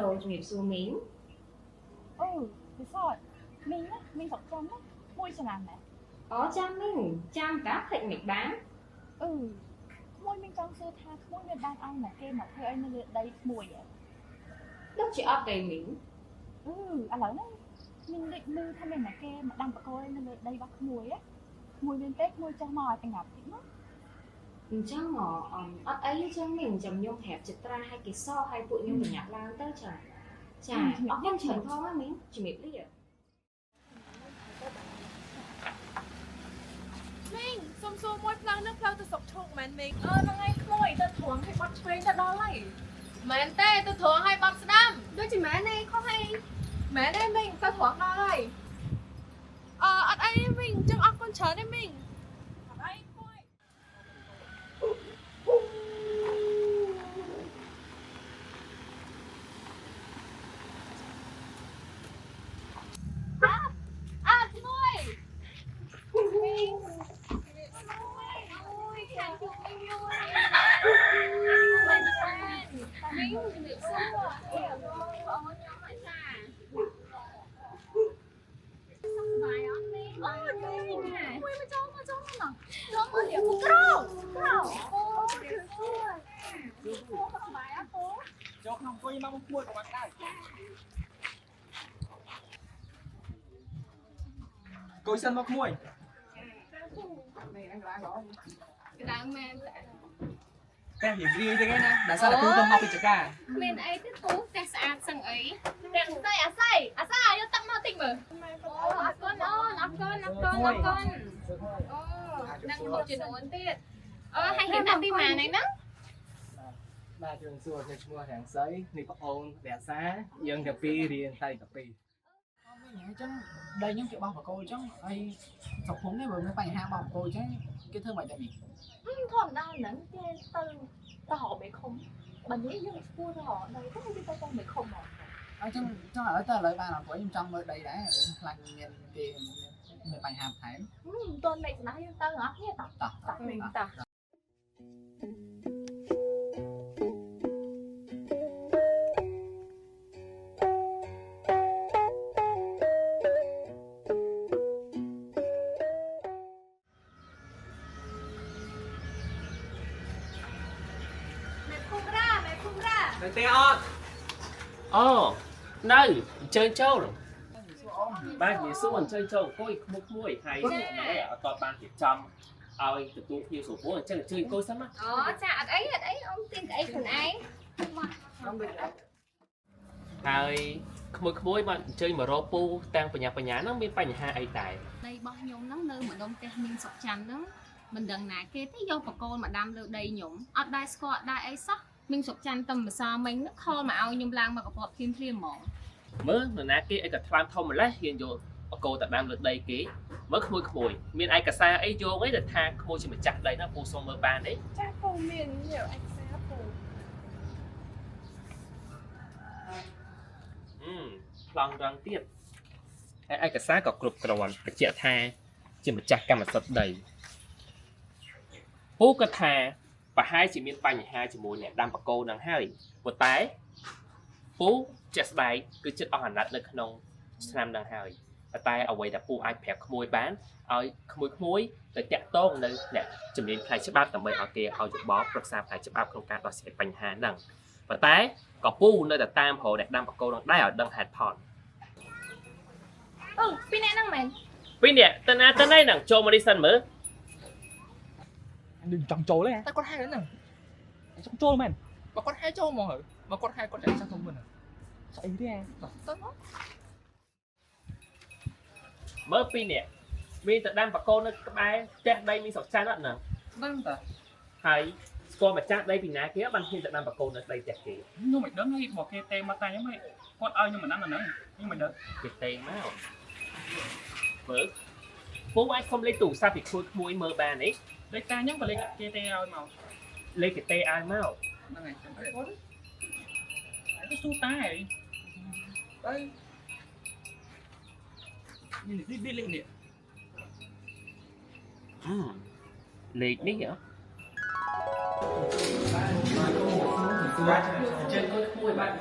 ឡូជំរាបសួរមីង។ អូពិសតមីងណាមីងស្រុកចិនណាមួយឆ្នាំណា។ អូចាំមីងចាំតាភ្លេចមិនបាន។ អឺក្មួយមីងចង់សួរថាក្មួយមានបានឲ្យណាគេមកធ្វើអីនៅលើដីក្មួយហ៎? ដូចជាអត់ទេមីង។ អឺឥឡូវហ្នឹងមីងដូចឮថាមានណាគេមកដាំបកគោនៅលើដីរបស់ក្មួយហ៎ក្មួយមានទេក្មួយចង់មកឲ្យប្រញាប់តិចមក។ អញ្ចឹងហ៎អត់អីចឹងមីងចាំខ្ញុំប្រាប់ចិត្រាឲ្យគេសឲ្យពួកខ្ញុំប្រញាប់ឡើងទៅចាចាអរគុណច្រើនផងណាមីងជំរាបលា។ មីងសុំសួរមួយផ្លូវនឹងផ្លូវទៅស្រុកឈូកមែនមីង? អឺហ្នឹងឯងក្មួយទៅត្រង់ឲ្យបាត់ឆ្វេងទៅដល់ហើយ។ មែនទេទៅត្រង់ឲ្យបាត់ស្ដាំ? ដូចជាមែនទេខុសអី? មែនទេមីងទៅត្រង់ដល់ហើយអឺអត់អីមីងចឹងអរគុណច្រើនទេមីងអត់អីក្មួយ។ អើក្មួយមីងអូយខាងជួបមីងយូរហើយមែនទេមីងជំរាបសួរបងអូនខ្ញុំអីសាសុខសប្បាយអត់មីង? អូក្មួយមកចូលមកចូលមកចូលមកនេះក្រោក្រោអូជំរាបសួរពូសុខសប្បាយអត់ពូ? ចូលក្នុងអង្គុយមកមួយក៏បានដែរអង្គុយសិនមកមួយនេះអញក្លាងហ៎? ក្តៅមែនតើ។ តែរៀបរាយទេណាដែលសារតែពូទៅមកពីចកា មានអីទេពូផ្ទះស្អាតសឹងអីទាំងស្អីអាស័យអាសាយកទឹកមកតិចមើលអូអរគុណអូនអរគុណអរគុណអរគុណអូនឹងហូបចំនួនទៀតអូហើយហ៊ានដាក់ទីម៉ានហ្នឹង? បាទជំរាបសួរខ្ញុំឈ្មោះរាំងសីនេះប្អូនរក្សាយើងទាំងពីររៀនតែកាពី អញ្ចឹងដីខ្ញុំគេបោះបកគោអញ្ចឹងហើយស្រុកភូមិនេះបើមានបញ្ហាបោះបកគោអញ្ចឹងគេធ្វើមិនដែរនេះ? ធម្មតាហ្នឹងគេទៅទៅរកមេឃុំបើនេះយើងស្គួរទៅរកដីទៅគេទៅទៅមេឃុំហ្មង។ អញ្ចឹងចង់ឥឡូវទៅឥឡូវបានអត់ព្រោះខ្ញុំចង់មើលដីដែរខ្លាចមានគេមានបញ្ហាបន្ថែម។ មិនទាន់មេឃស្ដាយយើងទៅអត់គ្នាតោះ។ តោះ។ តោះមីងតោះ។ មេភូមិរ៉ាមេភូមិរ៉ា។ នៅទេអត់? អូនៅអញ្ជើញចូលបាទជំរាបសួរអញ្ជើញចូលអង្គុយក្មួយក្មួយហើយនេះអត់តបានរៀបចំឲ្យទទួលភ្ញៀវស្រួលបួលអញ្ចឹងអញ្ជើញអង្គុយសិនណា។ អូចាអត់អីអត់អីអ៊ំទានកៅអីខ្លួនឯង។ ហើយក្មួយក្មួយបានអញ្ជើញមករកពូតាំងបញ្ញាបញ្ញាហ្នឹងមានបញ្ហាអីដែរ? ដីរបស់ខ្ញុំហ្នឹងនៅម្ដុំផ្ទះមីងសុកច័ន្ទហ្នឹងមិនដឹងណាគេទេយកបកគោលមកដាំលើដីខ្ញុំអត់ដែរស្គាល់អត់ដែរអីសោះមីងសុកច័ន្ទតែម្សិលមិញហ្នឹងខលមកឲ្យខ្ញុំឡើងមកកពតភ្លាមភ្លាមហ្មង។ មើលនរណាគេអីក៏ថ្លើមធំម្លេះហ៊ានយកបកគោទៅដាំលើដីគេមើលក្មួយក្មួយមានឯកសារអីយោងអីដែលថាក្មួយជាម្ចាស់ដីណាពូសុំមើលបានទេ? ចាពូមាននេះឯកសារពូ។ អឺប្លង់រងទៀតហើយឯកសារក៏គ្រប់គ្រាន់បញ្ជាក់ថាជាម្ចាស់កម្មសិទ្ធិដីពូក៏ថាប្រហែលជាមានបញ្ហាជាមួយអ្នកដាំបកគោនឹងហើយប៉ុន្តែពូជាក់ស្ដែងគឺចិត្តអស់អាណិតនៅក្នុងឆ្នាំហ្នឹងហើយប៉ុន្តែអ្វីដែលពូអាចប្រាប់ក្មួយបានឲ្យក្មួយក្មួយទៅតាក់ទងនៅអ្នកជំនាញផ្នែកច្បាប់ដើម្បីឲ្យគេឲ្យយោបល់ប្រឹក្សាផ្នែកច្បាប់ក្នុងការដោះស្រាយបញ្ហាហ្នឹងប៉ុន្តែក៏ពូនៅតែតាមរកអ្នកដាំបកគោនឹងដែរឲ្យដឹងហេតុផល។ អឺពីរនាក់ហ្នឹងមែន? ពីរនាក់ទៅណាទៅណីហ្នឹងចូលមកនេះសិនមើល។ នឹងចង់ចូលទេតែគាត់ហៅហ្នឹងចង់ចូលមែនបើគាត់ហៅចូលហ្មងហើយបើគាត់ហៅគាត់ចង់ចូលមុនស្អីទេទៅមក។ មើលពីរនាក់មានទៅដាំបកគោនៅក្បែរផ្ទះដីមានស្រុកច័ន្ទអត់ហ្នឹង? ដឹងតា។ ហើយស្គាល់ម្ចាស់ដីពីណាគេបានហ៊ានទៅដាំបកគោនៅដីផ្ទះគេ? ខ្ញុំមិនដឹងទេបើគេទេមកតែខ្ញុំគាត់ឲ្យខ្ញុំមិនណាំហ្នឹងខ្ញុំមិនដឹង។ គេទេមកមើលពូអាចសុំលេខទូរស័ព្ទពីក្មួយក្មួយមើលបានទេ? លេខតាខ្ញុំក៏លេខគេទេឲ្យមក។ លេខគេទេឲ្យមក? ហ្នឹងហើយចាំគាត់ទៅសួរតាហីទៅនេះនេះលេខនេះ។ លេខនេះហ៎បាទអញ្ជើញអង្គុយក្មួយបាទ។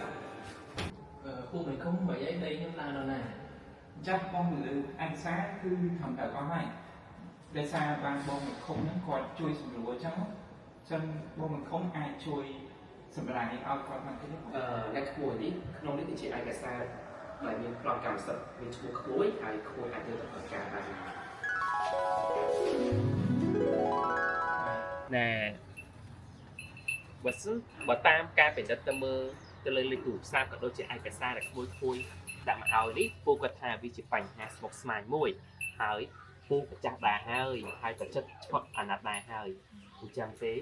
ពូមិនខំមិនអីដីខ្ញុំឡើងដល់ណា ចាស់បងលើឯកសារគឺត្រឹមត្រូវអស់ហើយដោយសារបានបងមិនខំហ្នឹងគាត់ជួយសម្រួលអញ្ចឹងចឹងបងមិនខំអាចជួយសម្រាយឲ្យគាត់បានទេបង អឺអ្នកក្មួយនេះក្នុងនេះគឺជាឯកសារដែលមានប្លង់កម្មសិទ្ធិមានឈ្មោះក្មួយហើយក្មួយអាចយកទៅប្រើការបានណែបើសិនបើតាមការពិនិត្យទៅមើលទៅលើលេខទូរស័ព្ទក៏ដូចជាឯកសារដែលក្មួយក្មួយដាក់មកឲ្យនេះពូគាត់ថាវាជាបញ្ហាស្មុគស្មាញមួយហើយពូក៏ចាស់ដែរហើយហើយក៏ចិត្តឆ្កត់អាណត្តិដែរហើយអញ្ចឹងទេ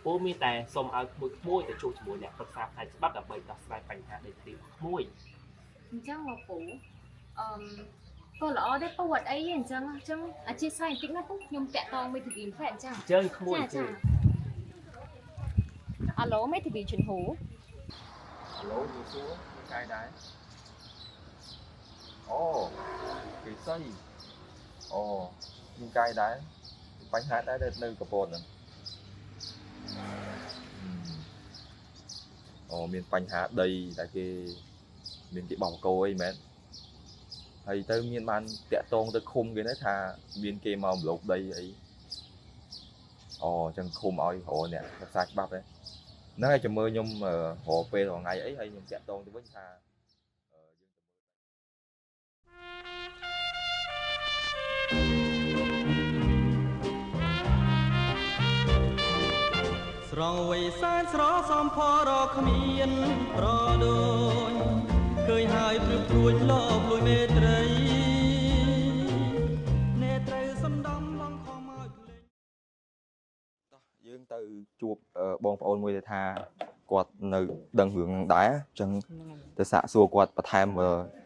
ពូមានតែសូមឲ្យក្មួយក្មួយទៅជួបជាមួយអ្នកប្រឹក្សាផ្នែកច្បាប់ដើម្បីដោះស្រាយបញ្ហាដីធ្លីរបស់ក្មួយ អញ្ចឹងមកពូអឺក៏ល្អដែរពូអត់អីទេអញ្ចឹងអញ្ចឹងអធិស្ឋានបន្តិចណាពូខ្ញុំតាក់តងមេធាវីផ្លែអញ្ចឹង អញ្ជើញក្មួយអញ្ជើញ អាឡូមេធាវីជិនហ៊ូ អាឡូយូសួរកាយដែរអូគេសីអូមានកាយដែរបញ្ហាដែរនៅកពតហ្នឹងអូមានបញ្ហាដីតែគេមានគេបោះបកោអីមែនហើយទៅមានបានតាក់តងទៅឃុំគេដែរថាមានគេមកម្លោបដីអីអូអញ្ចឹងឃុំឲ្យរកអ្នករក្សាច្បាប់ដែរហ្នឹងហើយចាំមើលខ្ញុំរកពេលរកថ្ងៃអីហើយខ្ញុំតាក់តងទៅវិញថា ស្រងវ័យសែនស្រសំផរគ្មានប្រដូចឃើញហើយព្រឹបព្រួញលបលួយមេត្រីនេត្រូវសំដំឡងខំឲ្យភ្លេង តោះយើងទៅជួបបងប្អូនមួយដែលថាគាត់នៅដឹងរឿងហ្នឹងដែរអញ្ចឹងទៅសាកសួរគាត់បន្ថែម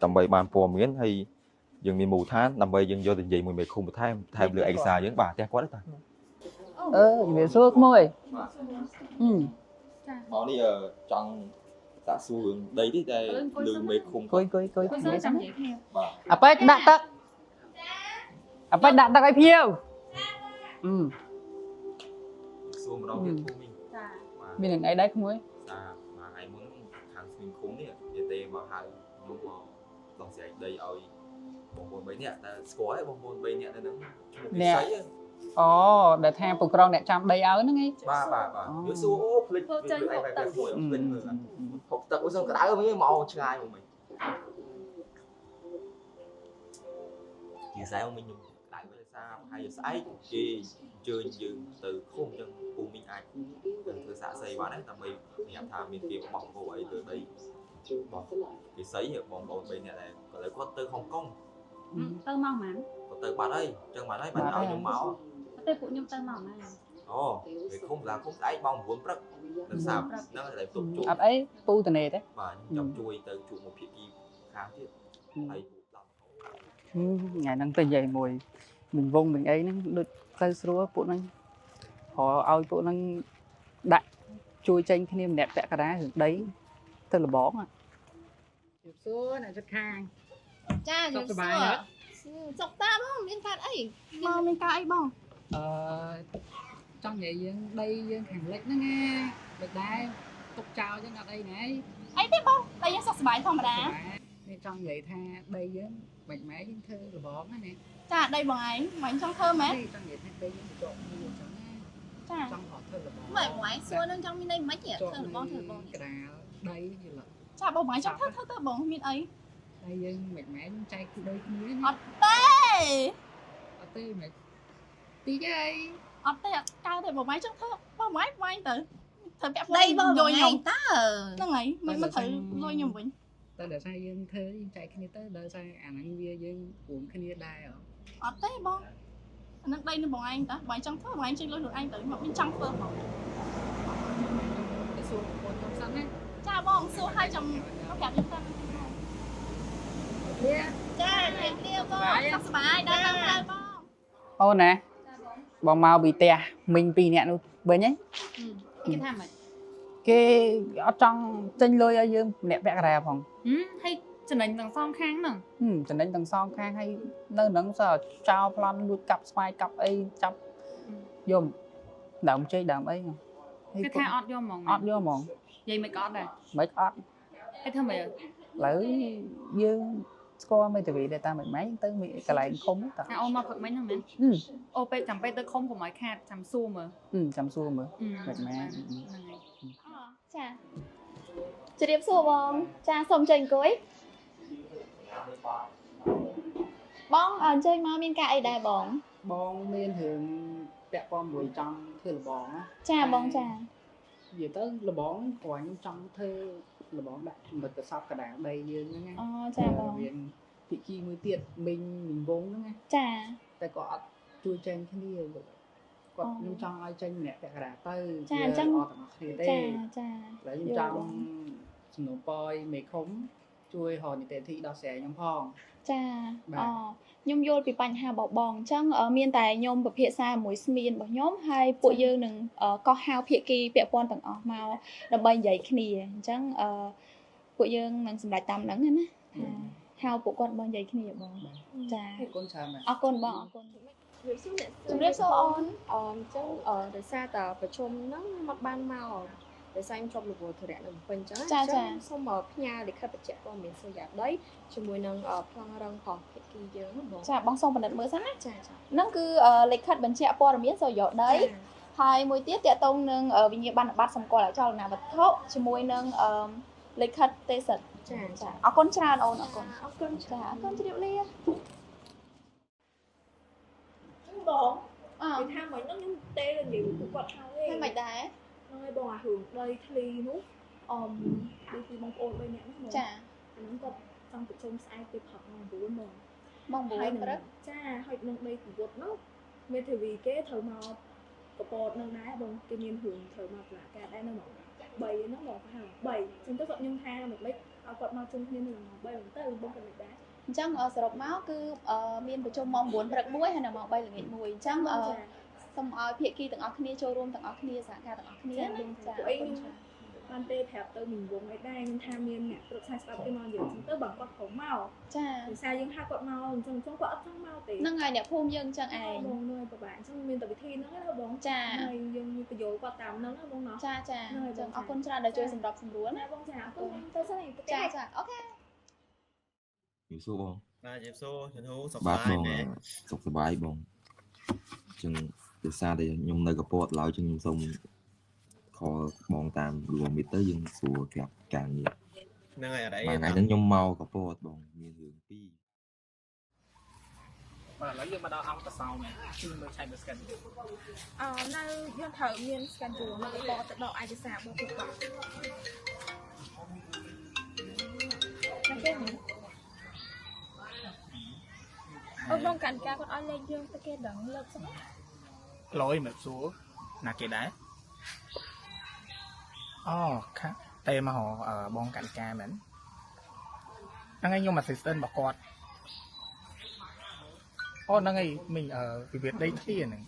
ដើម្បីបានព័ត៌មានហើយយើងមានមូលដ្ឋានដើម្បីយើងយកទៅនិយាយមួយមេឃុំបន្ថែមបន្ថែមលើឯកសារយើងបាទផ្ទះគាត់ទេតា អឺជំរាបសួរក្មួយ ចាមកនេះចង់សាកសួររឿងដីនេះដែលលើមេឃុំ គួយគួយគួយ ចាំនិយាយគ្នា បាទ អាប៉េចដាក់ទឹកអាប៉េចដាក់ទឹកឲ្យភ្ញៀវអឺ សួរម្ដងទៀតភូមិ ចា មាននឹងអីដែរក្មួយ សាមួយថ្ងៃមុនខាងស្មីឃុំនេះនិយាយទេមកហៅខ្ញុំមកដោះស្រាយដីឲ្យបងប្អូន3នាក់តែស្គាល់ទេបងប្អូន3នាក់នៅហ្នឹងឈ្មោះពិសី អូដែលថាពក្រងអ្នកចាំដីឲ្យហ្នឹងឯង បាទបាទបាទយល់សួរអូភ្លេចភ្លេចអីបែបនេះមួយភ្លេចមើលហូបទឹកអូសុំក្តៅវិញមកឆ្ងាយមកវិញជាខ្សែមកវិញខ្ញុំក្តៅវិញសារហើយស្អែកគេអញ្ជើញយើងទៅឃុំអញ្ចឹងពូមីងអាចទៅធ្វើសាកសីបានដែរដើម្បីប្រាប់ថាមានគេបោះបោអីលើដីបោះគេសីបងប្អូន3នាក់ដែរក៏លើគាត់ទៅហុងកុង ទៅមកហ្មង គាត់ទៅបាត់ហើយអញ្ចឹងបាត់ហើយបានឲ្យខ្ញុំមក ទៅពួកខ្ញុំទៅមកណា អូពេលឃុំឡាឃុំស្អែកម៉ោង9ព្រឹកនៅសាប់ហ្នឹងតែទុកជួប អត់អីពូតនេទេ បាទខ្ញុំចង់ជួយទៅជួបមួយភាគីខាងទៀតហើយពូដល់ ថ្ងៃហ្នឹងទៅនិយាយមួយមិញវងមិញអីហ្នឹងដូចទៅស្រួលពួកហ្នឹងរកឲ្យពួកហ្នឹងដាក់ជួយចេញគ្នាម្នាក់ពាក់កណ្ដាលរឿងដីទៅលបងជិបសួរអ្នកជិតខាង ចាជិបសួរសុកតាបងមានកើតអីមកមានកើតអីបង អឺចង់និយាយយើងដីយើងខាងលិចហ្នឹងណាមិនដែរទុកចោលចឹងអត់អីណែ អីទេបងដីយើងសុខសប្បាយធម្មតា នេះចង់និយាយថាដីយើងមិនម៉ែយើងធ្វើលបងហ្នឹងណា ចាដីបងឯងមិនចង់ធ្វើមែន ចង់និយាយថាដីយើងបញ្ចុកមួយចឹងណា ចា ចង់ធ្វើលបង មិនបងឯងសួរនឹងចង់មានន័យមិនទេធ្វើលបងធ្វើលបង ក្រាលដីយល់ ចាបងឯងចង់ធ្វើធ្វើទៅបងមានអី ដីយើងមិនម៉ែយើងចែកដីគ្នា អត់ទេ អត់ទេមិនទីអី អត់ទេអត់កើតទេបងឯងចង់ធ្វើបងឯងបងឯងទៅត្រូវពាក់ ដីបង លុយខ្ញុំ តើ ហ្នឹងហើយមិនមិនត្រូវលុយខ្ញុំវិញ តែដល់សារយើងធ្វើយើងចែកគ្នាទៅដល់សារអាហ្នឹងវាយើងរួមគ្នាដែរ អត់ទេបងអាហ្នឹងដីនឹងបងឯងតាបងឯងចង់ធ្វើបងឯងចេញលុយខ្លួនឯងទៅមកមានចង់ធ្វើហ្មង ទៅសួរបងខ្ញុំសិនណា ចាបងសួរឲ្យចាំមកប្រាប់ខ្ញុំតាមចាជម្រាបលាបងសុខសប្បាយដល់តាមផ្លូវបង អូនណាបងមកពីផ្ទះមីង2នាក់នោះវិញហី គេថាម៉េច គេអត់ចង់ចេញលុយឲ្យយើងម្នាក់ពាក់កណ្ដាលផង ហើយចំណេញទាំងសងខាងហ្នឹង ចំណេញទាំងសងខាងហើយនៅហ្នឹងសើចោលប្លន់លួចកាប់ស្វាយកាប់អីចាប់យកដើមជ័យដើមអី គេថាអត់យកហ្មង អត់យកហ្មង និយាយមិនក៏អត់ដែរ មិនអត់ ហើយធ្វើម៉េច ឡូវយើងស្គាល់មេធាវីដែរតាមមិនម៉េចទៅកន្លែងឃុំតើ អូមកព្រឹកមិញហ្នឹងមែនអូពេលចាំពេលទៅឃុំកុំឲ្យខាតចាំសួរមើល ចាំសួរមើលមិនម៉េច ហ្នឹងហើយ ចាជម្រាបសួរបងចាសូមអញ្ជើញអង្គុយបងអញ្ជើញមកមានការអីដែរបង បងមានរឿងពាក់ព័ន្ធមួយចង់ធ្វើលបងណា ចាបងចា និយាយទៅលបងគ្រាន់ខ្ញុំចង់ធ្វើលបងដាក់មិត្តប្រសពកណ្ដាលដីយើងហ្នឹងណា អូចាបង មានភិក្ខីមួយទៀតមីងមីងវងហ្នឹងណា ចា តែក៏អត់ជួយចេញគ្នាគាត់ខ្ញុំចង់ឲ្យចេញម្នាក់ពាក់កណ្ដាលទៅ ចាអញ្ចឹង អត់ទាំងអស់គ្នាទេ ចាចា ឥឡូវខ្ញុំចង់សំណូមពរឲ្យមេឃុំជួយរកនីតិវិធីដោះស្រាយខ្ញុំផង ចាអូខ្ញុំយល់ពីបញ្ហារបស់បងអញ្ចឹងមានតែខ្ញុំពិភាក្សាមួយស្មៀនរបស់ខ្ញុំហើយពួកយើងនឹងកោះហៅភាគីពាក់ព័ន្ធទាំងអស់មកដើម្បីនិយាយគ្នាអញ្ចឹងពួកយើងនឹងសម្រេចតាមហ្នឹងណាហៅពួកគាត់មកនិយាយគ្នាបងចា អរគុណច្រើន អរគុណបងអរគុណ ជំរាបសួរអ្នក ជំរាបសួរអូន អញ្ចឹងដោយសារតែប្រជុំហ្នឹងមកបានមកដោយសារខ្ញុំជាប់រវល់ធរៈនៅពេញអញ្ចឹងសូមផ្ញើលិខិតបញ្ជាក់ព័ត៌មានសុយាដីជាមួយនឹងប្លង់រឹងរបស់ភាគីយើងបង ចាបងសូមពិនិត្យមើលសិនណា ចាចា ហ្នឹងគឺលិខិតបញ្ជាក់ព័ត៌មានសុយាដីហើយមួយទៀតទាក់ទងនឹងវិញ្ញាបនបត្រសម្គាល់អចលនវត្ថុជាមួយនឹងលិខិតទេសិទ្ធ ចាចា អរគុណច្រើនអូនអរគុណ អរគុណ ចាអរគុណជម្រាបលា បងគេថាមិញហ្នឹងខ្ញុំទេនិយាយពួកគាត់ហើយ ហ្នឹងមិនដែរ ហ្នឹងហើយបងអារឿងដីធ្លីនោះអមដូចពីបងប្អូន3នាក់ហ្នឹង ចា អាហ្នឹងគាត់ចង់ប្រជុំស្អែកពេលព្រឹកម៉ោង9ម៉ោង ម៉ោង9ព្រឹក ចាហើយនឹងដីប្រវត្តិនោះមេធាវីគេត្រូវមកកពតនឹងដែរបងគេមានរឿងត្រូវមកតុលាការដែរនៅម៉ោង3ហ្នឹងបងប្រហែល3ចឹងទៅគាត់ខ្ញុំថាមិនម៉េចឲ្យគាត់មកជុំគ្នានៅម៉ោង3ហ្នឹងទៅបងគាត់មិនដែរ អញ្ចឹងសរុបមកគឺមានប្រជុំម៉ោង9ព្រឹកមួយហើយនៅម៉ោង3ល្ងាចមួយអញ្ចឹងសូមឲ្យភាគីទាំងអស់គ្នាចូលរួមទាំងអស់គ្នាសហការទាំងអស់គ្នាណា ចាពួកអីខ្ញុំបានទេប្រាប់ទៅមីងវងអីដែរខ្ញុំថាមានអ្នកប្រឹក្សាច្បាប់គេមកនិយាយអញ្ចឹងទៅបើគាត់ព្រមមក ចា ភាសាយើងហៅគាត់មកអញ្ចឹងគាត់អត់ចង់មកទេ ហ្នឹងហើយអ្នកភូមិយើងអញ្ចឹងឯង បងនួយពិបាកអញ្ចឹងមានតែវិធីហ្នឹងណាបង ចា ហើយយើងមានប្រយោជន៍គាត់តាមហ្នឹងណាបងណោះ ចាចាអញ្ចឹងអរគុណច្រើនដែលជួយសម្របសម្រួល ណាបងចាអរគុណទៅសិនឯង ចាចាអូខេ ជំរាបសួរបង បាទជំរាបសួរជំរាបសុខសប្បាយ មែនសុខសប្បាយបងអញ្ចឹងដោយសារតែខ្ញុំនៅកពតឡើយចឹងខ្ញុំសូមខលបងតាម Google Meet ទៅយើងសួរប្រាប់ការងារ ហ្នឹងហើយអត់អី ថ្ងៃហ្នឹងខ្ញុំមកកពតបងមានរឿងពីរ បាទឥឡូវយើងមកដល់អង្គតសោមែនគឺមើលឆែកមើល scan អនៅយើងត្រូវមាន scan ជួនៅកពតទៅដកឯកសាររបស់ពួកគាត់ ណាគេអូបងកាន់ការគាត់ឲ្យលេខយើងទៅគេដឹងលើកសិន លយមិនសួរណាគេដែរអូខាតែមករកបងកាន់ការមែនហ្នឹងឯងខ្ញុំ assistant របស់គាត់អូហ្នឹងឯងមីងវិវាទដីធ្លីហ្នឹង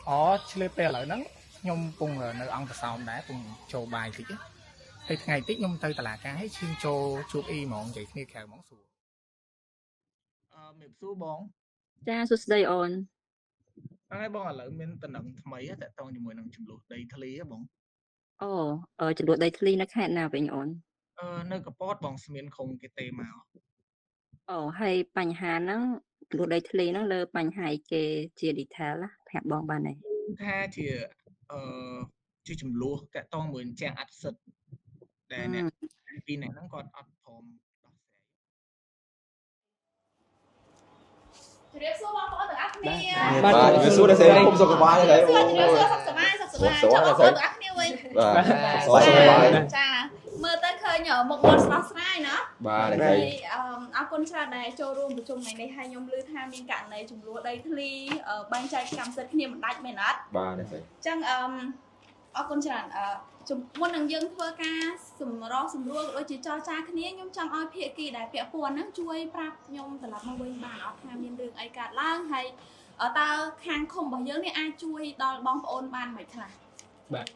អូឆ្លៀតពេលឥឡូវហ្នឹងខ្ញុំពងនៅអង្គតសោមដែរពងចូលបាយតិចហើយថ្ងៃតិចខ្ញុំទៅតុលាការហើយឈៀងចូលជួបអ៊ីហ្មងនិយាយគ្នាក្រៅហ្មងសួរអឺមេសួរបង ចាសួស្តីអូន ហ្នឹងហើយបងឥឡូវមានតំណែងថ្មីតាក់ទងជាមួយនឹងចំនួនដីធ្លីហ៎បង អូចំនួនដីធ្លីនៅខេត្តណាវិញអូន នៅកពតបងស្មានឃុំគេទេមក អូហើយបញ្ហាហ្នឹងចំនួនដីធ្លីហ្នឹងលើបញ្ហាអីគេជា detail ណាប្រាប់បងបានទេ ថាជាជាចំនួនតាក់ទងមួយជាងអត្ថសិទ្ធដែលអ្នកពីរអ្នកហ្នឹងគាត់អត់ព្រម ជម្រាបសួរបងប្អូនទាំងអស់គ្នា បាទជំរាបសួរដល់ស្រីគុំសុខសប្បាយហើយ ជម្រាបសួរសុខសប្បាយសុខសប្បាយចុះបងប្អូនទាំងអស់គ្នាវិញ បាទសុខសប្បាយ ចាមើលទៅឃើញមុខមាត់ស្រស់ស្រាយណា បាទស្រី អរគុណច្រើនដែលចូលរួមប្រជុំថ្ងៃនេះហើយខ្ញុំឮថាមានករណីចំនួនដីធ្លីបែងចែកកម្មសិទ្ធិគ្នាមិនដាច់មែនអត់ បាទស្រី អញ្ចឹងអរគុណច្រើនមុននឹងយើងធ្វើការសម្រុះសម្រួលក៏ដូចជាចរចាគ្នាខ្ញុំចង់ឲ្យភាគីដែលពាក់ព័ន្ធហ្នឹងជួយប្រាប់ខ្ញុំត្រឡប់មកវិញបានអត់ថាមានរឿងអីកើតឡើងហើយតើខាងឃុំរបស់យើងនេះអាចជួយដល់បងប្អូនបានមិនខ្លះ បាទ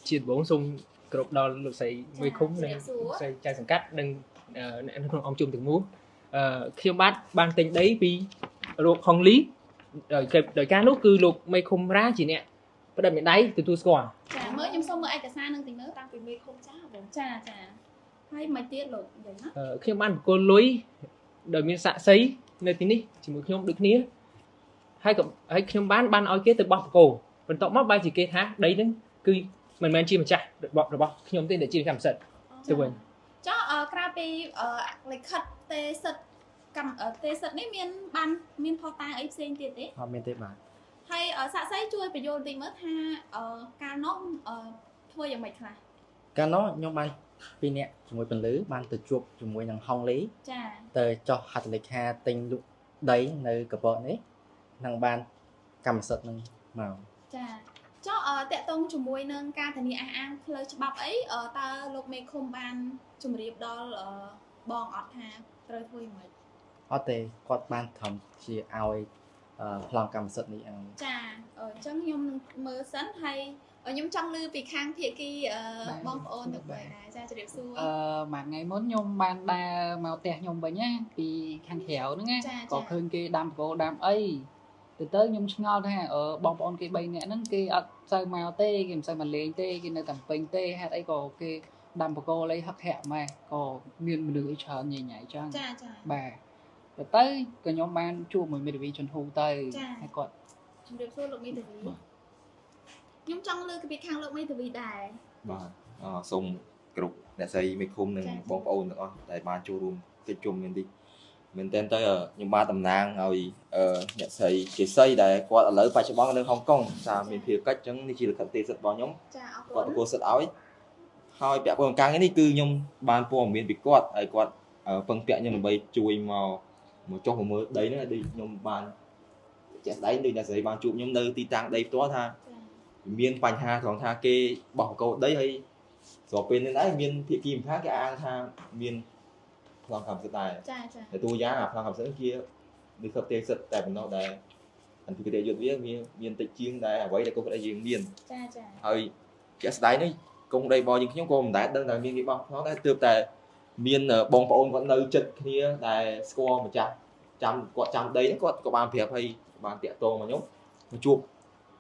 ជាដំបូងសូមគោរពដល់លោកស្រីមេឃុំនិងស្រីចៅសង្កាត់និងអ្នកនៅក្នុងអង្គជុំទាំងមូលខ្ញុំបាទបានទិញដីពីលោកហុងលីដោយការនោះគឺលោកមេឃុំរ៉ាជាអ្នកផ្ដិតមេដៃទទួលស្គាល់ ចាមើលខ្ញុំសូមមើលឯកសារនឹងតិចមើល តាំងពីមេឃុំចាបង ចាចា ហើយមិនទៀតលោកនិយាយណា ខ្ញុំបានបកគលលុយដោយមានសាក្សីនៅទីនេះជាមួយខ្ញុំដូចគ្នាហើយក៏ហើយខ្ញុំបានបានឲ្យគេទៅបោះបកគោបន្ទាប់មកបែរជាគេថាដីហ្នឹងគឺមិនមែនជាម្ចាស់របស់ខ្ញុំទេដែលជាកម្មសិទ្ធិទៅវិញ ចុះក្រៅពីលិខិតទេសិទ្ធិកម្មទេសសិទ្ធិនេះមានបានមានផុសតាងអីផ្សេងទៀតទេ អត់មានទេបាទ ហើយសាក្សីជួយបញ្យល់តិចមើលថាកាលនោះធ្វើយ៉ាងម៉េចខ្លះ កាលនោះខ្ញុំបានពីរនាក់ជាមួយពន្លឺបានទៅជួបជាមួយនឹងហុងលី ចា ទៅចុះហត្ថលេខាទិញលក់ដីនៅកពតនេះនឹងបានកម្មសិទ្ធិនឹងមក ចាចុះតកតងជាមួយនឹងការធានាអះអាងផ្លូវច្បាប់អីតើលោកមេឃុំបានជម្រាបដល់បងអត់ថាត្រូវធ្វើយ៉ាងម៉េច អត់ទេគាត់បានត្រឹមជាឲ្យប្លង់កម្មសិទ្ធិនេះឲ្យ ចាអញ្ចឹងខ្ញុំនឹងមើលសិនហើយខ្ញុំចង់ឮពីខាងភាគីបងប្អូនទាំងបីដែរចាជម្រាបសួរ មួយថ្ងៃមុនខ្ញុំបានដើរមកផ្ទះខ្ញុំវិញណាពីខាងក្រៅហ្នឹងណាក៏ឃើញគេដាំបកោដាំអីទៅទៅខ្ញុំឆ្ងល់ថាបងប្អូនគេ3នាក់ហ្នឹងគេអត់សូវមកទេគេមិនសូវមកលេងទេគេនៅតែពេញទេហេតុអីក៏គេដាំបកោអីហឹកហាក់ម៉េះក៏មានមនុស្សអីច្រើនញ៉ៃញ៉ៃចឹង ចាចា បាទទៅទៅក៏ខ្ញុំបានជួបមួយមេធាវីជនហ៊ូទៅហើយគាត់ ជម្រាបសួរលោកមេធាវីខ្ញុំចង់លើកពីខាងលោកមេធាវីដែរ បាទសូមគ្រប់អ្នកស្រីមេឃុំនិងបងប្អូនទាំងអស់ដែលបានចូលរួមកិច្ចជុំមាននេះមែនតើទៅខ្ញុំបាទតំណាងឲ្យអ្នកស្រីជាសីដែលគាត់ឥឡូវបច្ចុប្បន្ននៅហុងកុងសារមានភារកិច្ចអញ្ចឹងនេះជាលិខិតទេសសិទ្ធិរបស់ខ្ញុំ ចាអរគុណ គាត់ប្រគល់សិទ្ធិឲ្យហើយពាក់ព័ន្ធការងារនេះគឺខ្ញុំបានព័ត៌មានពីគាត់ហើយគាត់ពឹងពាក់ខ្ញុំដើម្បីជួយមកមកចុះមកមើលដីហ្នឹងដូចខ្ញុំបានជាក់ស្ដែងដូចអ្នកស្រីបានជួបខ្ញុំនៅទីតាំងដីផ្ទាល់ថាមានបញ្ហាត្រង់ថាគេបោះបង្គោលដីហើយស្របពេលនេះដែរមានភាគីម្ខាងគេអាងថាមានប្លង់កម្មសិទ្ធិដែរ ចាចា តែតួយ៉ាងអាប្លង់កម្មសិទ្ធិជាលិខិតទេសសិទ្ធិតែប៉ុណ្ណោះដែលអន្តរជាតិយុទ្ធវាមានតិចជាងដែលអ្វីដែលកូនក្តីយើងមាន ចាចា ហើយជាក់ស្ដែងនេះកូនក្តីរបស់យើងខ្ញុំក៏មិនដែលដឹងថាមានគេបោះប្លង់ដែរទើបតែមានបងប្អូនគាត់នៅចិត្តគ្នាដែលស្គាល់ម្ចាស់ចាំគាត់ចាំដីហ្នឹងគាត់ក៏បានប្រាប់ហើយបានតាក់ទងមកខ្ញុំមកជួប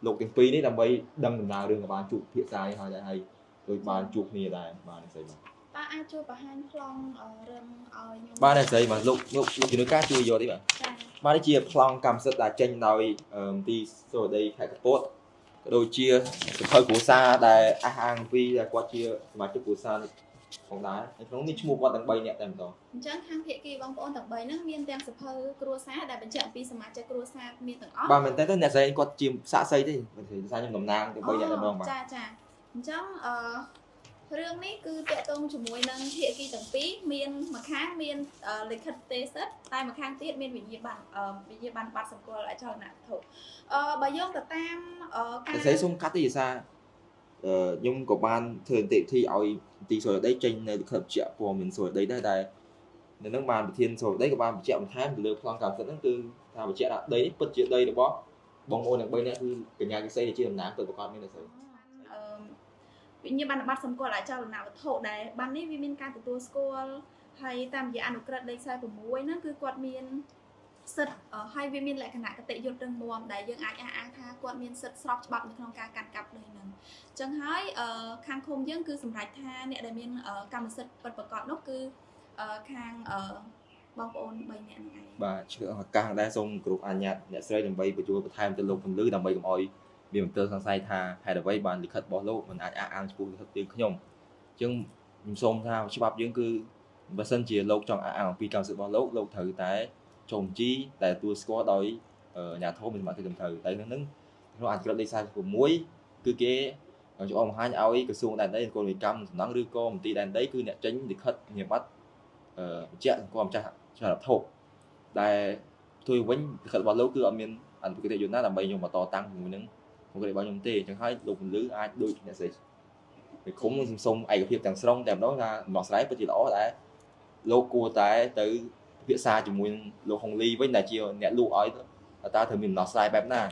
លោកទាំងពីរនេះដើម្បីដឹងដំណើររឿងក៏បានជួបភាសានេះហើយដែរហើយដូចបានជួបគ្នាដែរបាទអ្នកស្រីបាទ តើអាចជួយបង្ហាញប្លង់រឿងឲ្យខ្ញុំ បាទអ្នកស្រីបាទលោកលោកលោកជំនួយការជួយយកទេបាទ ចា បាទនេះជាប្លង់កម្មសិទ្ធិដែលចេញដោយមន្ទីរសុរិដីខេត្តកពតក៏ដូចជាសភៅគ្រួសារដែលអះអាងពីដែលគាត់ជាសមាជិកគ្រួសារនេះផងដែរនៅក្នុងនេះឈ្មោះគាត់ទាំង3នាក់តែម្ដង អញ្ចឹងខាងភាគីបងប្អូនទាំង3ហ្នឹងមានទាំងសភៅគ្រួសារដែលបញ្ជាក់អំពីសមាជិកគ្រួសារមានទាំងអស់ បាទមែនតើអ្នកស្រីគាត់ជាសាក្សីទេមិនទេសារខ្ញុំតំណាងទាំង3នាក់តែម្ដងបាទ ចាចាអញ្ចឹងរឿងនេះគឺតាក់ទងជាមួយនឹងភាគីទាំងពីរមានម្ខាងមានលិខិតទេសសិទ្ធិតែម្ខាងទៀតមានវិញ្ញាបនវិញ្ញាបនបត្រសម្គាល់អចលនវត្ថុបើយោងទៅតាមការ អ្នកស្រីសូមកាត់ទេសារខ្ញុំក៏បានធ្វើនីតិវិធីឲ្យមន្ទីរសុរិដីចេញនៅលិខិតបញ្ជាក់ព័ត៌មានសុរិដីដែរដែលនៅនឹងបានប្រធានសុរិដីក៏បានបញ្ជាក់បន្ថែមទៅលើប្លង់កម្មសិទ្ធិហ្នឹងគឺថាបញ្ជាក់ថាដីនេះពិតជាដីរបស់បងប្អូនទាំង3នាក់គឺកញ្ញាកសីដែលជាតំណាងពិតប្រាកដមានអ្នកស្រី វិញ្ញាបនបត្រសម្គាល់អចលនវត្ថុដែលបាននេះវាមានការទទួលស្គាល់ហើយតាមរយៈអនុក្រឹត្យលេខ46ហ្នឹងគឺគាត់មានសិទ្ធិហើយវាមានលក្ខណៈគតិយុត្តរឹងមាំដែលយើងអាចអះអាងថាគាត់មានសិទ្ធិស្របច្បាប់នៅក្នុងការកាន់កាប់ដីហ្នឹងអញ្ចឹងហើយខាងឃុំយើងគឺសម្រេចថាអ្នកដែលមានកម្មសិទ្ធិពិតប្រាកដនោះគឺខាងបងប្អូន3នាក់ហ្នឹងឯង បាទឆ្លៀតឱកាសដែរសូមគោរពអនុញ្ញាតអ្នកស្រីដើម្បីបញ្យល់បន្ថែមទៅលោកពន្លឺដើម្បីកុំឲ្យមានមន្ទិលសង្ស័យថាហេតុអ្វីបានលិខិតរបស់លោកមិនអាចអះអាងចំពោះលិខិតយើងខ្ញុំអញ្ចឹងខ្ញុំសូមថាច្បាប់យើងគឺបើសិនជាលោកចង់អះអាងអំពីកម្មសិទ្ធិរបស់លោកលោកត្រូវតែចុះបញ្ជីដែលទទួលស្គាល់ដោយអាជ្ញាធរមានសមត្ថកិច្ចត្រឹមត្រូវតែក្នុងហ្នឹងក្នុងអនុក្រឹត្យលេខ46គឺគេចុះបង្ហាញឲ្យក្រសួងដែនដីនគរបាលកម្មសំណង់ឬក៏មន្ទីរដែនដីគឺអ្នកចេញលិខិតនិបត្តិបញ្ជាក់សម្គាល់ម្ចាស់ចលវត្ថុដែលផ្ទុយវិញលិខិតរបស់លោកគឺអត់មានអនុកិច្ចយន្តណាដើម្បីខ្ញុំបន្តតាំងជាមួយនឹងមុខរបស់ខ្ញុំទេអញ្ចឹងហើយលោកពន្លឺអាចដូចអ្នកស្រីមេឃុំនឹងសុំឯកភាពទាំងស្រុងតែម្ដងថាដំណោះស្រាយពិតជាល្អដែរលោកគួរតែទៅពិភាក្សាជាមួយនឹងលោកហុងលីវិញដែលជាអ្នកលក់ឲ្យតើត្រូវមានដំណោះស្រាយបែបណា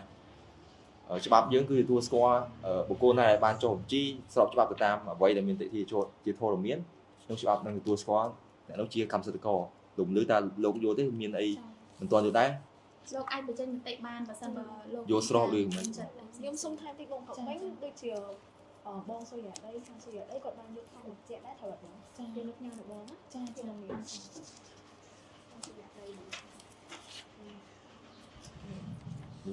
ច្បាប់យើងគឺទទួលស្គាល់បុគ្គលណាដែលបានចុះបញ្ជីស្របច្បាប់ទៅតាមអ្វីដែលមានតិធិជាធរមានក្នុងច្បាប់នឹងទទួលស្គាល់អ្នកនោះជាកម្មសិទ្ធិករលោកពន្លឺតើលោកយល់ទេមានអីមិនទាន់យល់ដែរ លោកអាចបញ្ចេញមតិបានបើសិនបើលោក យល់ស្របឬមិន ខ្ញុំសូមថែមតិចបងប្រុសវិញដូចជា បងសូយ៉ាដីខាងសូយ៉ាដីគាត់បានយកថងមកជាក់ដែរត្រូវអត់បងចាយើងលើកញ៉ាំរបស់បងណាចាជានឹងមានសូយ៉ាដី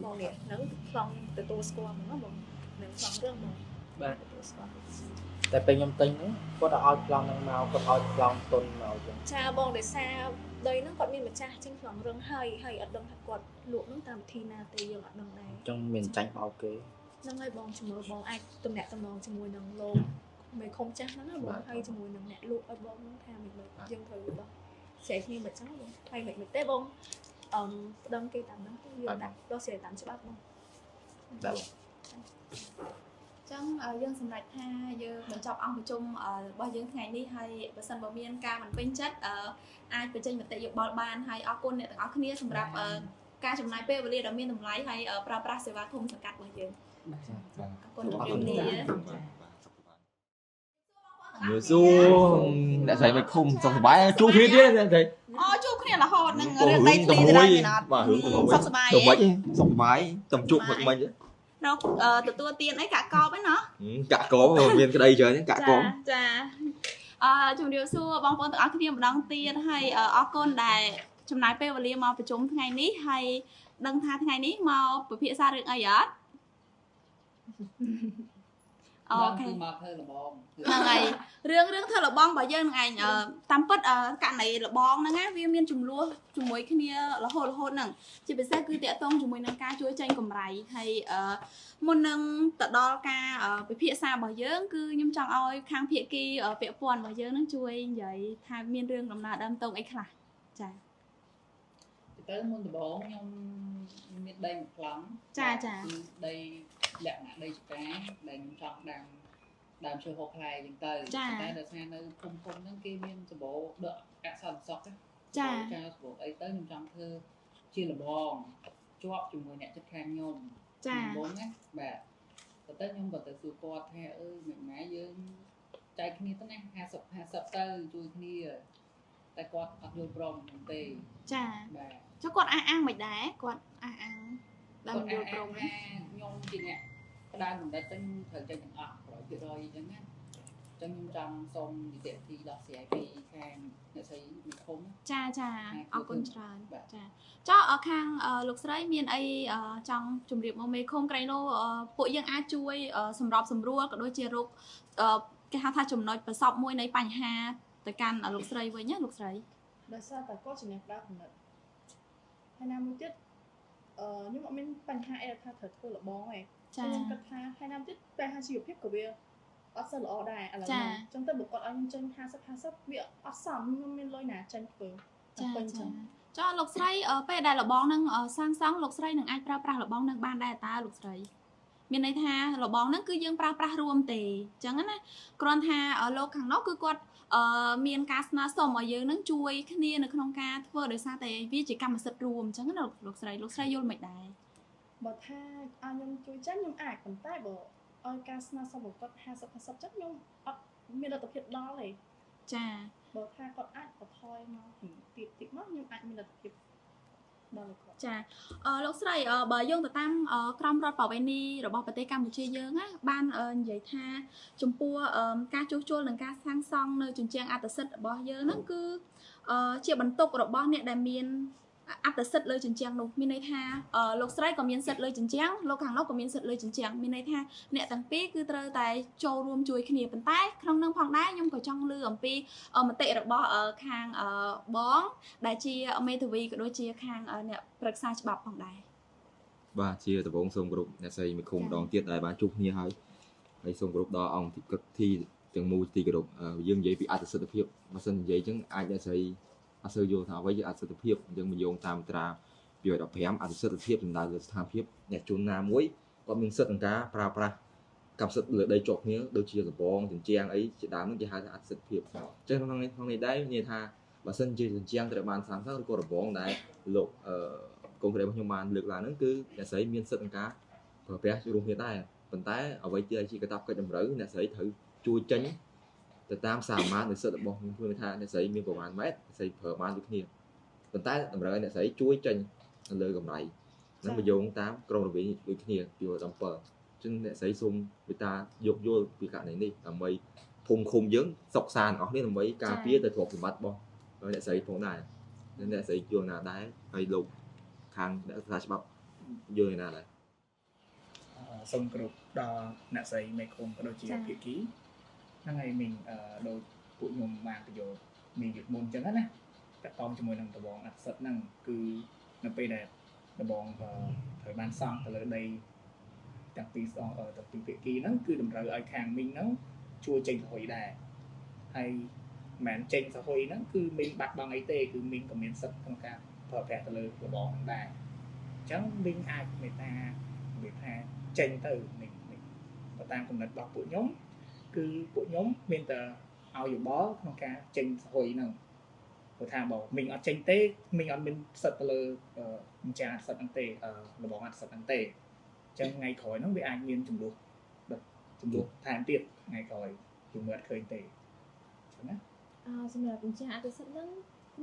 បងនេះនឹងប្លង់ទទួលស្គាល់ហ្មងបងនឹងប្លង់រឿងបងបាទទទួលស្គាល់តែពេលខ្ញុំទិញហ្នឹងគាត់ឲ្យប្លង់ហ្នឹងមកគាត់ឲ្យប្លង់ទុនមកចឹងចាបងដោយសារដីហ្នឹងគាត់មានម្ចាស់ចេញប្លង់រឿងហើយហើយអត់ដឹងថាគាត់លក់ហ្នឹងតាមវិធីណាទេយើងអត់ដឹងដែរចឹងមានចាញ់បោកគេហ្នឹងហើយបងជាមួយបងអាចទំនាក់ទំនងជាមួយនឹងលោកមេឃុំចាស់ហ្នឹងណាបងហើយជាមួយនឹងអ្នកលក់ឲ្យបងហ្នឹងថាមិនយើងត្រូវដោះស្រាយគ្នាមិនចឹងបងហើយមិនទេបងអឺប្តឹងគេតាមហ្នឹងទៅយើងដាក់ដោះស្រាយតាមច្បាប់បងបាទចឹងយើងសម្រេចថាយើងបញ្ចប់អង្គប្រជុំរបស់យើងថ្ងៃនេះហើយបើសិនបើមានការមិនពេញចិត្តអាចបញ្ចេញមតិយោបល់បានហើយអរគុណអ្នកទាំងអស់គ្នាសម្រាប់ការចំណាយពេលវេលាដ៏មានតម្លៃហើយប្រើប្រាស់សេវាឃុំសង្កាត់របស់យើងបាទអរគុណជម្រាបលាញើសួរអ្នកស្រីមិនឃុំសុខសប្បាយជួបគ្នាទៀតអ្នកស្រីអូជួបគ្នារហូតនឹងរឿងដីធ្លីទៅដែរមានអត់បាទរឿងសុខសប្បាយសុខសប្បាយតំជួបមិញមិញរកទទួលទានអីកាក់កបឯណោះកាក់កបមានក្តីច្រើនកាក់កបចាជម្រាបសួរបងប្អូនទាំងអស់គ្នាម្ដងទៀតហើយអរគុណដែលចំណាយពេលវេលាមកប្រជុំថ្ងៃនេះហើយដឹងថាថ្ងៃនេះមកពិភាក្សារឿងអីអត់អូខេមកធ្វើលបងហ្នឹងហើយរឿងធ្វើលបងរបស់យើងហ្នឹងឯងតាមពិតករណីលបងហ្នឹងណាវាមានចំនួនជាមួយគ្នារហូតហ្នឹងជាពិសេសគឺតាក់ទងជាមួយនឹងការជួយចេញកម្រៃហើយមុននឹងទៅដល់ការពិភាក្សារបស់យើងគឺខ្ញុំចង់ឲ្យខាងភាគីពាក់ព័ន្ធរបស់យើងហ្នឹងជួយនិយាយថាមានរឿងដំណើរដើមតងអីខ្លះចាទៅមុនដំបូងខ្ញុំមានដីមួយប្លង់ចាចាដីលក្ខណៈដីចំការដែលខ្ញុំចង់ដាំដើមឈើហូបផ្លែអញ្ចឹងទៅតែដោយសារនៅភូមិហ្នឹងគេមានសម្បូរដកអសន្តិសុខចាចាសម្បូរអីទៅខ្ញុំចង់ធ្វើជាលបងជាប់ជាមួយអ្នកចិត្តខាងខ្ញុំចាបងណាបាទទៅខ្ញុំក៏ទៅសួរគាត់ថាអើយមិនម៉ែយើងចែកគ្នាទៅណា50 50ទៅជួយគ្នាតែគាត់អត់យល់ព្រមទេចាបាទចុះគាត់អះអាងមិនដែរគាត់អះអាងដល់យល់ព្រមខ្ញុំជាអ្នកផ្ដើមកំណត់ទៅត្រូវចេញទាំងអស់100%អញ្ចឹងណាអញ្ចឹងខ្ញុំចង់សូមនីតិវិធីដោះស្រាយពីខាងអ្នកស្រីមេឃុំចាចាអរគុណច្រើនចាចុះខាងលោកស្រីមានអីចង់ជម្រាបមកមេឃុំក្រែងលោពួកយើងអាចជួយសម្របសម្រួលក៏ដូចជារកគេហៅថាចំណុចប្រសពមួយនៃបញ្ហាទៅកាន់លោកស្រីវិញណាលោកស្រីដោយសារតែគាត់ជាអ្នកផ្ដើមកំណត់ហើយណាមួយទៀតខ្ញុំអត់មានបញ្ហាអីថាត្រូវធ្វើលបងទេខ្ញុំគិតថាហើយណាមទៀតបញ្ហាជីវភាពក៏វាអត់សូវល្អដែរឥឡូវហ្នឹងអញ្ចឹងទៅបើគាត់ឲ្យខ្ញុំចេញ50 50វាអត់សមខ្ញុំមានលុយណាចេញធ្វើចាចាលោកស្រីពេលដែលលបងនឹងសាងសង់លោកស្រីនឹងអាចប្រើប្រាស់លបងនឹងបានដែរតើលោកស្រីមានន័យថាលបងនឹងគឺយើងប្រើប្រាស់រួមទេអញ្ចឹងណាគ្រាន់ថាលោកខាងនោះគឺគាត់មានការស្នើសុំឲ្យយើងនឹងជួយគ្នានៅក្នុងការធ្វើដោយសារតែវាជាកម្មសិទ្ធិរួមអញ្ចឹងណាលោកស្រីលោកស្រីយល់មិនដែរបើថាឲ្យខ្ញុំជួយចាញ់ខ្ញុំអាចប៉ុន្តែបើឲ្យការស្នើសុំរបស់គាត់50 50ចឹងខ្ញុំអត់មានលទ្ធភាពដល់ទេចាបើថាគាត់អាចបន្ថយមកទៀតតិចមកខ្ញុំអាចមានលទ្ធភាពដល់គាត់ចាលោកស្រីបើយើងទៅតាមក្រមរដ្ឋប្រវេណីរបស់ប្រទេសកម្ពុជាយើងណាបាននិយាយថាចំពោះការជួសជុលនិងការសាងសង់នៅជញ្ជាំងអត្តសិទ្ធិរបស់យើងហ្នឹងគឺជាបន្ទុករបស់អ្នកដែលមានអត្តសិទ្ធិលើជញ្ជាំងនោះមានន័យថាលោកស្រីក៏មានសិទ្ធិលើជញ្ជាំងលោកខាងនោះក៏មានសិទ្ធិលើជញ្ជាំងមានន័យថាអ្នកទាំងពីរគឺត្រូវតែចូលរួមជួយគ្នាប៉ុន្តែក្នុងនឹងផងដែរខ្ញុំក៏ចង់លើអំពីមតិរបស់ខាងបងដែលជាមេធាវីក៏ដូចជាខាងអ្នកប្រឹក្សាច្បាប់ផងដែរបាទជាដំបូងសូមគោរពអ្នកស្រីមេឃុំម្ដងទៀតដែលបានជួបគ្នាហើយសូមគោរពដល់អង្គពិធីទាំងមូលទីគោរពយើងនិយាយពីអត្តសិទ្ធិភាពបើសិននិយាយអញ្ចឹងអាចអ្នកស្រីអត់សូវយល់ថាអ្វីជាអត្តសិទ្ធិភាពអញ្ចឹងមកយោងតាមត្រា215អត្តសិទ្ធិភាពសំដៅលើស្ថានភាពអ្នកជនណាមួយគាត់មានសិទ្ធិក្នុងការប្រើប្រាស់កម្មសិទ្ធិលើដីជាប់គ្នាដូចជាលបងជញ្ជាំងអីជាដើមហ្នឹងគេហៅថាអត្តសិទ្ធិភាពអញ្ចឹងក្នុងនេះដែរនិយាយថាបើសិនជាជញ្ជាំងត្រូវបានសាងសង់ឬក៏របងដែលលោកកូនក្រីរបស់ខ្ញុំបានលើកឡើងហ្នឹងគឺអ្នកស្រីមានសិទ្ធិក្នុងការប្រើប្រាស់រួមគ្នាដែរប៉ុន្តែអ្វីដែលជាកាតព្វកិច្ចតម្រូវអ្នកស្រីត្រូវជួយចេញទៅតាមសមាធិនៃសិទ្ធិរបស់ខ្ញុំគឺថាអ្នកស្រីមានប្រមាណម៉ែត្រអ្នកស្រីប្រើបានដូចគ្នាប៉ុន្តែតម្រូវឲ្យអ្នកស្រីជួយចេញនៅលើកម្រៃហ្នឹងមកយោងតាមក្រមរបៀបដូចគ្នាពី17 ចឹងអ្នកស្រីសូមមេត្តាយោគយល់ពីករណីនេះដើម្បីភូមិឃុំយើងសុខសាន្តទាំងអស់គ្នាដើម្បីការពារទៅទ្រព្យសម្បត្តិរបស់អ្នកស្រីផងដែរអ្នកស្រីយល់ណាដែរហើយលោកខាងអ្នកសិក្សាច្បាប់យល់ណាដែរសូមគោរពដល់អ្នកស្រីមេឃុំក៏ដូចជាភាគីហ្នឹងហើយមីងដូចពួកខ្ញុំបានបញ្យល់មីងពីមុនអញ្ចឹងណាតកតងជាមួយនឹងដបងអត្ថសិទ្ធិហ្នឹងគឺនៅពេលដែលដបងត្រូវបានសង់ទៅលើដីទាំងពីរសងទាំងពីរភាគីហ្នឹងគឺតម្រូវឲ្យខាងមីងហ្នឹងជួយចេញសហុយដែរហើយមិនមែនចេញសហុយហ្នឹងគឺមីងបាត់បង់អីទេគឺមីងក៏មានសិទ្ធិក្នុងការប្រើប្រាស់ទៅលើដបងហ្នឹងដែរអញ្ចឹងមីងអាចមេត្តានិយាយថាចេញទៅមីងបើតាមកំណត់របស់ពួកខ្ញុំគឺពួកខ្ញុំមានតែឲ្យយោបល់ក្នុងការចេញសហុយហ្នឹងព្រោះថាបើមីងអត់ចេញទេមីងអត់មានសិទ្ធិទៅលើម្ចាស់អត្ថសិទ្ធិហ្នឹងទេលបងអត្ថសិទ្ធិហ្នឹងទេអញ្ចឹងថ្ងៃក្រោយហ្នឹងវាអាចមានចំនួនថែមទៀតថ្ងៃក្រោយជំរឿអត់ឃើញទេអញ្ចឹងណាសម្រាប់ម្ចាស់អត្ថសិទ្ធិហ្នឹង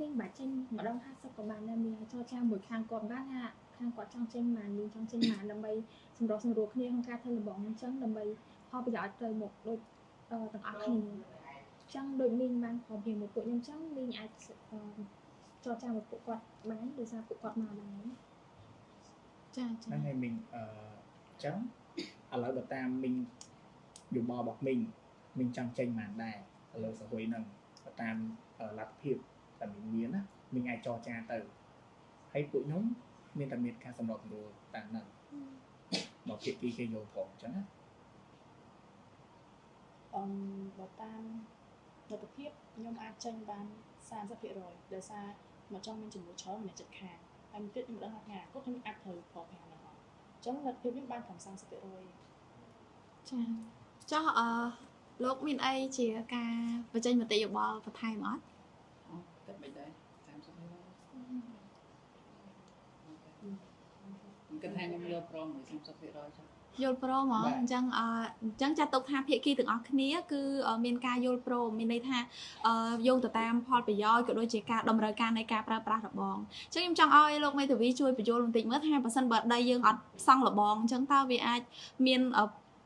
មីងបាច់ចេញម្ដង50ក៏បានដែរមីងអាចចរចាមួយខាងគាត់បានថាខាងគាត់ចង់ចេញប៉ុន្មានមីងចង់ចេញប៉ុន្មានដើម្បីសម្រុះសម្រួលគ្នាក្នុងការធ្វើលបងអញ្ចឹងដើម្បីផលប្រយោជន៍ទៅមុខដូចទាំងអស់គ្នាចឹងដូចមីងបានព្រមព្រៀងមួយពួកខ្ញុំចឹងមីងអាចចរចាមួយពួកគាត់បានដោយសារពួកគាត់មកដែរចាហ្នឹងហើយមីងចឹងឥឡូវបើតាមមីងយោបល់របស់មីងមីងចង់ចេញប៉ុន្មានដែរឥឡូវសហុយហ្នឹងបើតាមលទ្ធភាពដែលមីងមានណាមីងអាចចរចាទៅហើយពួកខ្ញុំមានតែមានការសម្របសម្រួលតាមហ្នឹងមកភាគីគេយល់ព្រមចឹងណាបើតាមលទ្ធភាពខ្ញុំអាចចេញបាន 30% ដោយសារមកចង់មានចំនួនច្រើនម្នាក់ចិត្តខាងហើយមួយទៀតខ្ញុំមិនដឹងថាថ្ងៃអនាគតខ្ញុំអាចត្រូវប្រើប្រាស់ហ្នឹងអត់អញ្ចឹងលទ្ធភាពខ្ញុំបានត្រឹម 30% ចាចុះលោកមានអីជាការបញ្ចេញមតិយោបល់បន្ថែមអត់គិតមិនដែរ 30% ខ្ញុំគិតថាខ្ញុំយល់ព្រមមួយ 30% ចុះយល់ព្រមហ៎អញ្ចឹងចាត់ទុកថាភាគីទាំងអស់គ្នាគឺមានការយល់ព្រមមានន័យថាយោងទៅតាមផលប្រយោជន៍ក៏ដូចជាការតម្រូវការនៃការប្រើប្រាស់របងអញ្ចឹងខ្ញុំចង់ឲ្យលោកមេធាវីជួយបញ្យល់បន្តិចមើលថាបើសិនបើដីយើងអត់សង់របងអញ្ចឹងតើវាអាចមាន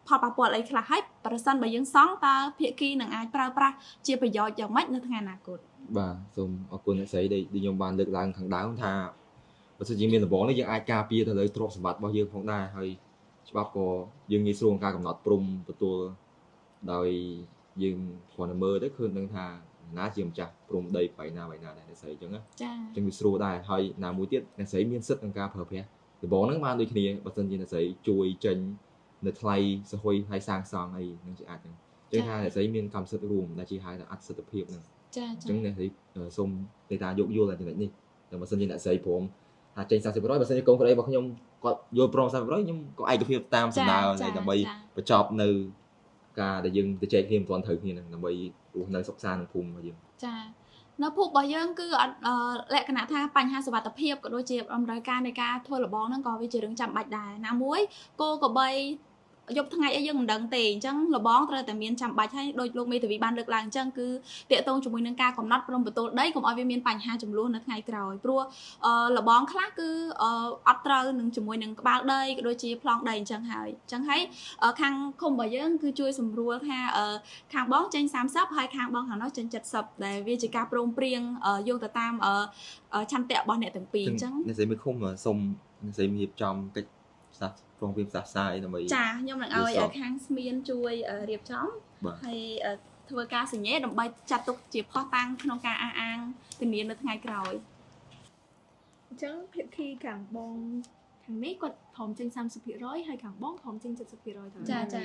ផលប៉ះពាល់អីខ្លះហើយប្រសិនបើយើងសង់តើភាគីនឹងអាចប្រើប្រាស់ជាប្រយោជន៍យ៉ាងម៉េចនៅថ្ងៃអនាគតបាទសូមអរគុណអ្នកស្រីដែលខ្ញុំបានលើកឡើងខាងដើមថាបើសិនជាមានរបងនេះយើងអាចការពារទៅលើទ្រព្យសម្បត្តិរបស់យើងផងដែរហើយច្បាប់ក៏យើងងាយស្រួលក្នុងការកំណត់ព្រំទទួលដោយយើងគ្រាន់តែមើលទៅឃើញដឹងថាណាជាម្ចាស់ព្រំដីបៃណាបៃណាដែរអ្នកស្រីអញ្ចឹងណាអញ្ចឹងវាស្រួលដែរហើយណាមួយទៀតអ្នកស្រីមានសិទ្ធិក្នុងការប្រើប្រាស់របងហ្នឹងបានដូចគ្នាបើសិនជាអ្នកស្រីជួយចេញនៅថ្លៃសហុយថ្លៃសាងសង់អីនឹងជាអាចហ្នឹងអញ្ចឹងថាអ្នកស្រីមានកម្មសិទ្ធិរួមដែលជាហៅថាអត្ថសិទ្ធិភាពហ្នឹងចាអញ្ចឹងអ្នកស្រីសូមមេត្តាយោគយល់ដល់ចំណុចនេះតែបើសិនជាអ្នកស្រីព្រមថាចេញ 30% បើសិនជាកូនក្តីរបស់ខ្ញុំគាត់យល់ព្រម 30% ខ្ញុំក៏ឯកភាពតាមសំណើដើម្បីបញ្ចប់នៅការដែលយើងទៅចែកគ្នាមិនទាន់ត្រូវគ្នាហ្នឹងដើម្បីរស់នៅសុខសាន្តក្នុងភូមិរបស់យើងចានៅភូមិរបស់យើងគឺអត់លក្ខណៈថាបញ្ហាសុវត្ថិភាពក៏ដូចជាតម្រូវការនៃការធ្វើលបងហ្នឹងក៏វាជារឿងចាំបាច់ដែរណាមួយគោក្របីយប់ថ្ងៃអីយើងមិនដឹងទេអញ្ចឹងលបងត្រូវតែមានចាំបាច់ហើយដោយលោកមេធាវីបានលើកឡើងអញ្ចឹងគឺតាកតងជាមួយនឹងការកំណត់ព្រំប្រទល់ដីកុំឲ្យវាមានបញ្ហាចំនួននៅថ្ងៃក្រោយព្រោះលបងខ្លះគឺអត់ត្រូវនឹងជាមួយនឹងក្បាលដីក៏ដូចជាប្លង់ដីអញ្ចឹងហើយអញ្ចឹងហើយខាងឃុំរបស់យើងគឺជួយសម្រួលថាខាងបងចេញ30ហើយខាងបងខាងនោះចេញ70ដែលវាជាការព្រមព្រៀងយោងទៅតាមឆន្ទៈរបស់អ្នកទាំងពីរអញ្ចឹងអ្នកស្រីមេឃុំសូមអ្នកស្រីរៀបចំកិច្ចសាស្ត្រព្រមព្រៀងផ្សះផ្សាអីដើម្បីចាខ្ញុំនឹងឲ្យខាងស្មៀនជួយរៀបចំហើយធ្វើការសញ្ញាដើម្បីចាត់ទុកជាភស្តុតាងក្នុងការអះអាងធានានៅថ្ងៃក្រោយអញ្ចឹងភាគីខាងបងខាងនេះគាត់ព្រមចេញ 30% ហើយខាងបងព្រមចេញ 70% ទៅចាចា